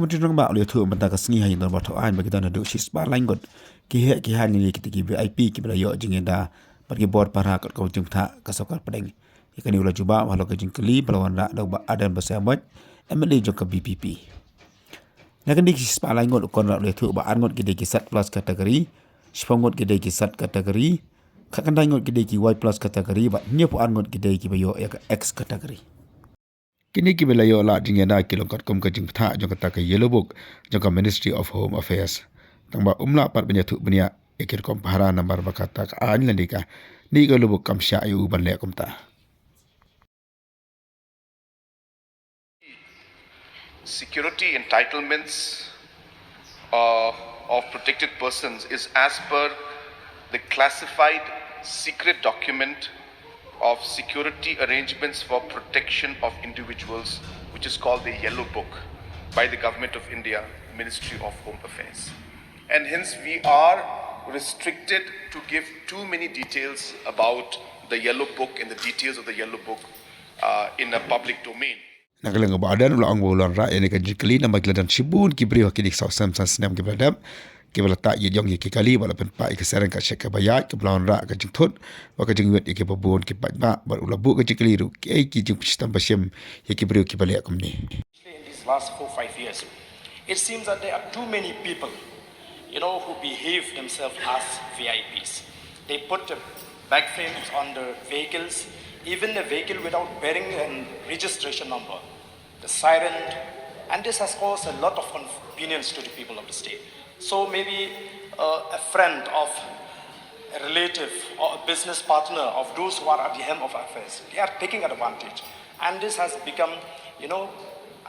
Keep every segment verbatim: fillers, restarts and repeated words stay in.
Myntri Rangbah u la ïathuh mynta ka sngi ha ïing dorbar thaw aiñ ba ki don haduh shispah lai ngut ki heh ki hain ne kita ki V I P kiba la ïoh jingïada bad ki bor para katkum ka jingpynthah ka sorkar pdeng. Ïa kane u la jubab halor ka jingkylli ba la wanrah da u Bah Ardent Basaiawmoit, M L A jong ka V P P. Na kane ki shispah lai ngut, u Conrad u la ïathuh ba ar ngut ki dei ki set plus category, shiphew ngut ki dei ki set category, khatkhyndai ngut ki dei ki Y plus category bad hynñiewphew ar ngut ki dei kiba ïoh ïa ka X category. Kine kiba la ïoh lad jingïada ki long katkum ka jingpynthah jong kata ka Yellow Book jong ka Ministry of Home Affairs. Tangba um lah pat ban ïathuh bniah ïa ki rukom para namar ba kata ka aiñ lane kane ka Yellow Book kam shah ïa u ban leh kumta. Security entitlements uh, of protected persons is as per the classified secret document of security arrangements for protection of individuals, which is called the Yellow Book by the Government of India, Ministry of Home Affairs. And hence, we are restricted to give too many details about the Yellow Book and the details of the Yellow Book uh, in a public domain. Na ka liang u Bah Ardent u la ong ba u la wanrah ïa kane ka jingkylli namar ki la don shibun ki briew ha kine ki saw snem san snem kiba la dep kiba la tah ïa jong ïa ki kali bad la pynpah ïa ka seng ka shek kaba ïaid kaba la wanrah ka jingthut bad ka jingwit ïa kiba bun ki paidbah bad u la buh ka jingkylli ruh kiei ki jingpynshitom ba shim ïa ki briew kiba leh kumne. In these last four, five years, it seems that there are too many people, you know, who behave themselves as V I Ps. They put the bag frames on the vehicles, even the vehicle without bearing a registration number, the siren, and this has caused a lot of inconvenience to the people of the state. So maybe uh, a friend of a relative or a business partner of those who are at the helm of affairs, they are taking advantage. And this has become, you know,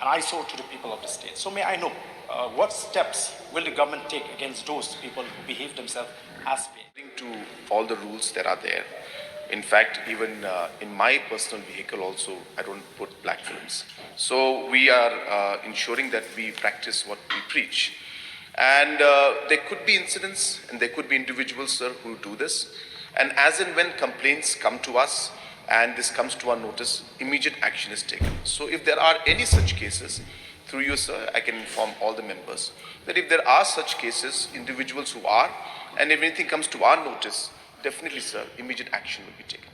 an eyesore to the people of the state. So may I know uh, what steps will the government take against those people who behave themselves as V I Ps? According to all the rules that are there, in fact, even uh, in my personal vehicle also, I don't put black films. So we are uh, ensuring that we practice what we preach. And uh, there could be incidents and there could be individuals, sir, who do this. And as and when complaints come to us and this comes to our notice, immediate action is taken. So if there are any such cases, through you, sir, I can inform all the members that if there are such cases, individuals who are, and if anything comes to our notice, definitely, sir, immediate action will be taken.